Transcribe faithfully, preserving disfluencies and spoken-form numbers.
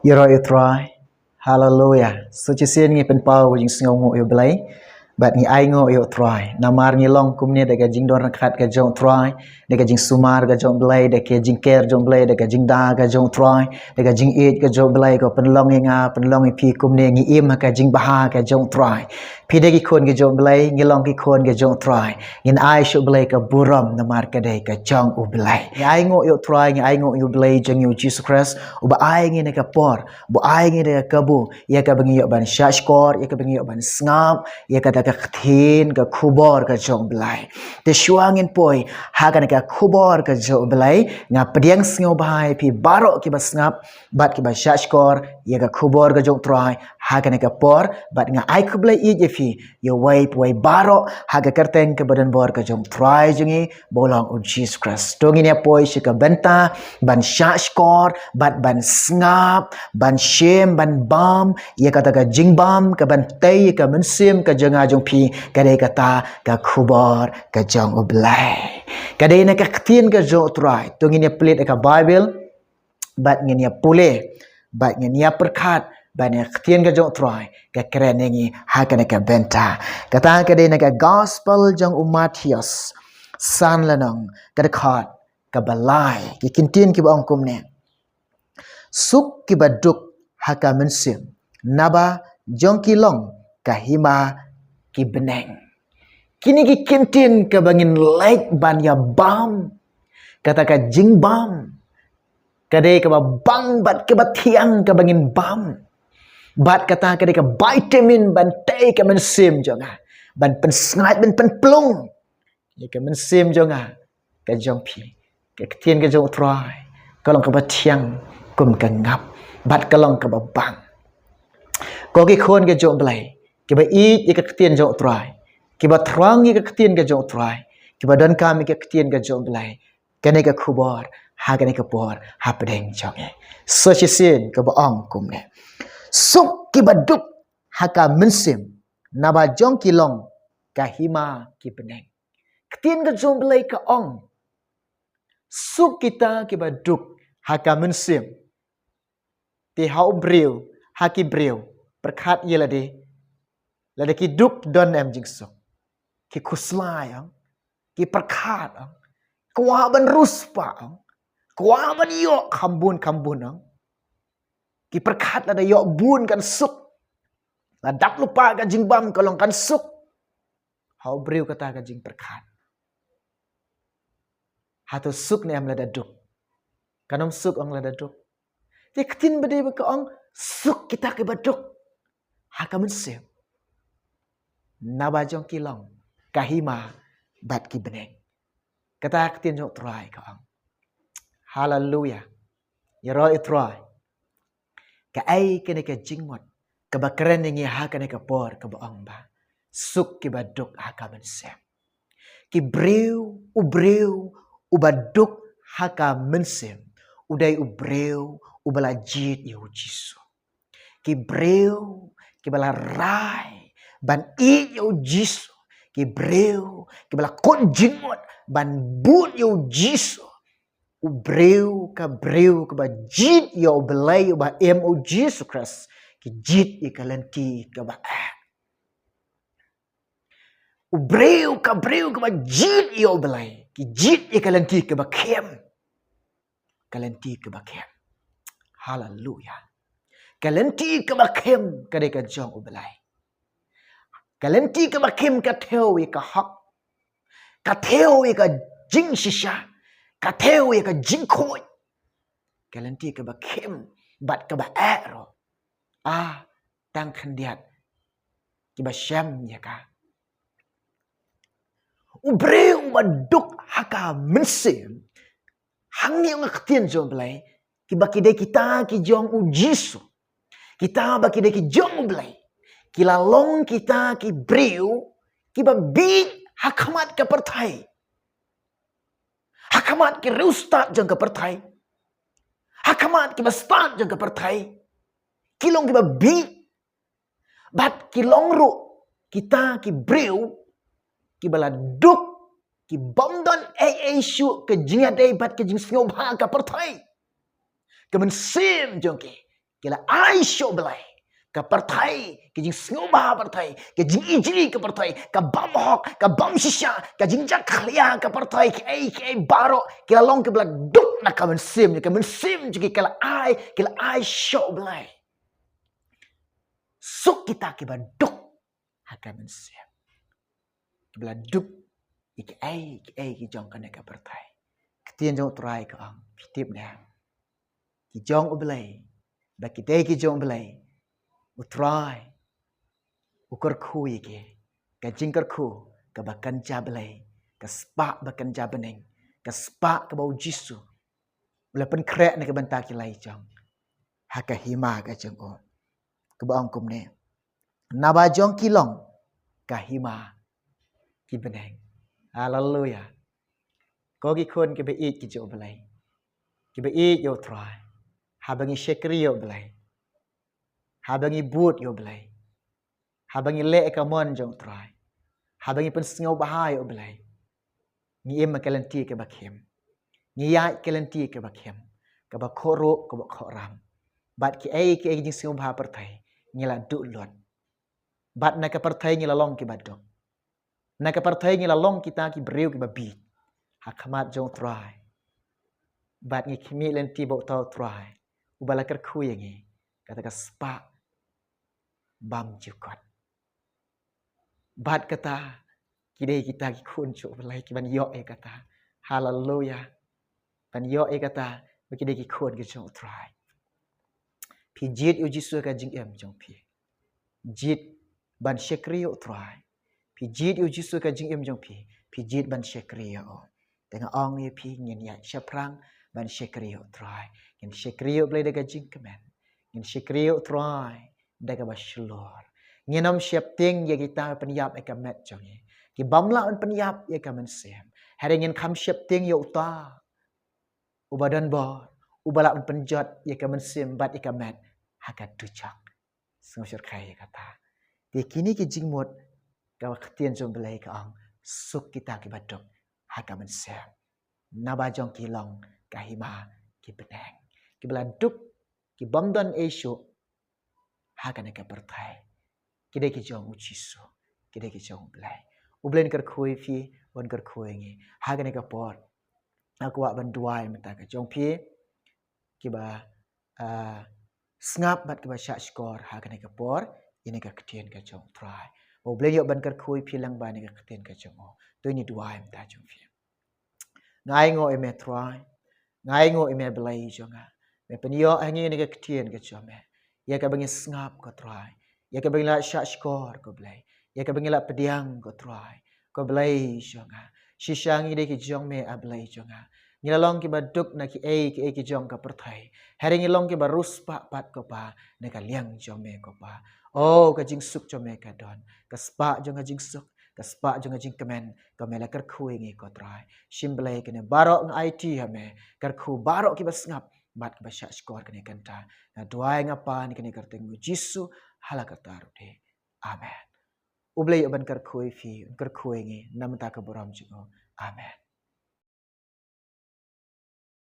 Ïaroh ïa u Trai. Haleluya. Sa shisien ngi pynpaw ka jingsngewnguh ïa u Blei bad ngi ainguh ïa u Trai. Namar ngi long kumne da ka jingdon ryngkat ka jong u Trai, da ka jingsumar ka jong u Blei, da ka jingker jong u Blei, da ka jingda ka jong u Trai, da ka jingïeit ka jong u Blei, ka pynlong ïa nga, pynlong ïa phi kumne, ngi im ha ka jingbha ka jong u Trai. Phi dei ki khun ka jong u Blei, ngi long ki khun ka jong u Trai. Ngin ai sha u Blei ka burom namar ka dei ka jong u Blei. Ngi ainguh ïa u Trai, ngi ainguh ïa u Blei jong ngi u Jisu Khrist, uba ai ngi na ka por, uba ai ngi na ka kabu, ïa kaba ngi ïoh ban shahshkor, ïa kaba ngi ïoh ban sngap ïa kata ka ktien ka khubor ka jong u Blei. Te shuwa ngin poi ha kane ka khubor ka jong u Blei, nga pdiang sngewbha ïa phi baroh kiba sngap bad kiba shahshkor ïa ka khubor ka jong u Trai ha kane ka por, bad nga ai khublei ïeit ïa phi, ïa uwei pa uwei baroh ha ka kyrteng kaba donbor ka jong u Trai jong ngi, ba u long u Jisu Khrist. To ngin ïa poi sha ka bynta ban shahshkor bad ban sngap, ban shem, ban bam ïa kata ka jingbam, ka ban tei ïa ka mynsiem ka jong nga jong phi, ka dei kata ka khubor ka jong u Blei. Ka dei na ka ktien ka jong u Trai. To ngin ïa plie ïa ka Baibl bad ngin ïa pule bad ngin ïa pyrkhat bad ïa ka ktien ka jong u Trai ka kren ïa ngi ha kane ka bynta. Kata ka dei na ka Gospel jong u Mathaios, san lynnong, ka dkhot kaba lai. Ki ktien kiba ong kumne: Suk kiba duk ha ka mynsiem, naba jong ki long ka hima ki bneng. Kine ki ktien kaba ngin leit ban ïa bam, kata ka jingbam ka dei kaba bang bad kaba thiang kaba ngin bam. Bad kata ka dei ka vitamin ban tei ka mynsiem jong nga, ban pynsngaid, ban pynplung ïa ka mynsiem jong nga, ka jong phi. Ka ktien ka jong u Trai ka long kaba thiang kum ka ngap bad ka long kaba bang. Ko ki khun ka jong u Blei, kiba ïeit ïa ka ktien jong u Trai, kiba thrang ïa ka ktien ka jong u Trai, kiba donkam ïa ka ktien ka jong u Blei, kane ka khubor ha kane ka por hapdeng jong ngi. Sa shisien kaba ong kumne: Suk kiba duk ha ka mynsiem, naba jong ki long ka hima ki bneng. Ktien ka jong u Blei ka ong: Suk kita kiba duk ha ka mynsiem. Te ha u briew, ha ki briew, pyrkhat ïa lade, lada ki duk don em jingsuk? Ki khuslai ong, ki pyrkhat ong, kwah ban riewspah ong, kwah ban ïoh kham bun kham bun ong. Ki pyrkhat lada ïoh bun kan suk, la dap lypa ka jingbam ka long kan suk. Ha u briew kata ka jingpyrkhat. Hato suk ne em lada duk? Kan ym suk ong lada duk. Te ktien ba dei ba ka ong: Suk kita kiba duk ha ka mynsiem, naba jong ki long ka hima bad ki bneng. Kata ktien jong u Trai ka ong. Haleluya. Ïaroh ïa u Trai. Kaei kane ka jingmut kaba kren ïa ngi ha kane ka por kaba ong ba: Suk kiba duk ha ka mynsiem. Ki briew, u briew uba duk ha ka mynsiem, u dei u briew uba la jied ïa u Jisu. Ki briew kiba la rai ban ïeit ïa u Jisu. Ki briew kiba la kut jingmut ban bud ïa u Jisu. U briew, ka briew kaba jied ïa u Blei uba im, u Jisu Khrist, ki jied ïa ka lynti kaba eh. U briew, ka briew kaba jied ïa u Blei, ki jied ïa ka lynti kaba khim. Ka lynti kaba khim. Haleluya. Ka lynti kaba khim ka dei ka jong u Blei. Ka lynti kaba khim ka thew ïa ka hok, ka thew ïa ka jingshisha, ka thew ïa ka jingkhuid. Ka lynti kaba khim bad kaba eh ruh, a, tang khyndiat kiba shem ïa ka. U briew uba duk ha ka mynsiem, hangne ong ka ktien jong u Blei, kiba ki dei kita ki jong u Jisu, kita ba ki dei ki jong u Blei, ki la long kita ki briew kiba bieit ha khmat ka pyrthei, ha khmat ki riewstad jong ka pyrthei, ha khmat kiba stad jong ka pyrthei. Ki long kiba bieit. Bad ki long ruh kita ki briew kiba la duk, ki bym don ei ei shuh ka jingïadei bad ka jingsngewbha ka pyrthei. Ka mynsiem jong ki ki la ai sha u Blei. Ka pyrthei, ka jingsngewbha pyrthei, ka jingijli ka pyrthei, ka bym hok, ka bym shisha, ka jingjakhlia ka pyrthei, ki ei ki ei baroh, ki la long kiba la duk na ka mynsiem, ka mynsiem jong ki ka la ai, ki la ai sha u Blei. Suk kita kiba duk ha ka mynsiem, kiba la duk ïa ki ei ki ei ki jong kane ka pyrthei. Ka ktien jong u Trai ka ong, phi tip ne, ki jong u Blei, ba ki dei ki jong u Blei, u Trai u kyrkhu ïa ki, ka jingkyrkhu kaba kynja Blei, ka spah ba kynja bneng, ka spah kaba u Jisu u la pynkhreh na ka bynta ki la ïeit jong, ha ka hima ka jong u, kaba ong kumne, naba jong ki long ka hima ki bneng. Haleluya. Ko ki khun kiba ïeit ki jong u Blei, kiba ïeit ïa u Trai, haba ngi shakri ïa u Blei, haba ngi bud ïa u Blei, haba ngi leh ïa ka mon jong u Trai, haba ngi pynsngewbha ïa u Blei, ngi im ha ka lynti kaba khim, ngi ïaid ka lynti kaba khim, kaba khohruh kaba khohram. Bad ki ei ki ei ki jingsngewbha pyrthei ngi la duh lut. Bad na ka pyrthei ngi la long kiba duk. Na ka pyrthei ngi la long kita ki briew kiba bieit ha khmat jong u Trai. Bad ngi khmih lynti ba uta u Trai uba la kyrkhu ïa ngi, kata ka spah bymjukut. Bad kata ki dei kita ki khun jong u Blei kiban ïoh ïa kata. Haleluya. Ban ïoh ïa kata ba ki dei ki khun ki jong u Trai. Phi jied ïa u Jisu ha ka jingim jong phi, jied ban shakri ïa u Trai. Phi jied ïa u Jisu ha ka jingim jong phi, phi jied ban shakri ïa u. Te nga ong ïa phi, ngin ïaid shaphrang ban shakri ïa u Trai. Ngin shakri ïa u Blei da ka jingkmen, ngin shakri ïa u Trai da kaba shlur. Ngin ym sheptieng ïa kita ba pynïap ïa ka met jong ngi, ki bym lah ban pynïap ïa ka mynsiem. Hynrei ngin kham sheptieng ïa uta uba don bor, uba lah ban pynjot ïa ka mynsiem bad ïa ka met ha ka dujok. Sngewsih ïa kata. Te kine ki jingmut, ka ktien jong u Blei ka ong, suk kita kiba duk ha ka mynsiem, naba jong ki long ka hima ki bneng. Kiba la duk, ki bym don ei shuh ha kane ka pyrthei, ki dei ki jong u Jisu, ki dei ki jong u Blei. U Blei un kyrkhu ïa phi, un kyrkhu ïa ngi ha kane ka por. Nga kwah ban duwai mynta ka jong phi kiba, ah, sngap bad kiba shahshkor ha kane ka por ïa kane ka ktien ka jong u Trai. Ba u Blei un ïoh ban kyrkhu ïa phi lyngba kane ka ktien ka jong u. To ngin duwai mynta jong phi. Nga ainguh ïa me Trai, nga ainguh ïa me Blei jong nga. Me pynïoh ha ngi kane ka ktien ka jong me, ïa kaba ngi sngap ko Trai, ïa kaba ngi la shahshkor ko Blei, ïa kaba ngi la pdiang ko Trai, ko Blei jong nga. Shisha ngi dei ki jong me A Blei jong nga. Ngi la long kiba duk na ki ei ki ei ki jong ka pyrthei, hynrei ngi long kiba riewspah pat ko Pa na ka liang jong me ko Pa. O, ka jingsuk jong me ka don, ka spah jong ka jingsuk, ka spah jong ka jingkmen, ka me la kyrkhu ïa ngi ko Trai. Shim Blei kane baroh nga aiti ha me, kyrkhu baroh kiba sngap bad kiba shahshkor kane ka kynta. Nga duwai nga pan ïa kane ka kyrteng u Jisu, ha la kata ruh te. Amen. U Blei un kyrkhu ïa phi, un kyrkhu ïa ngi na ka bynta ka burom jong u. Amen.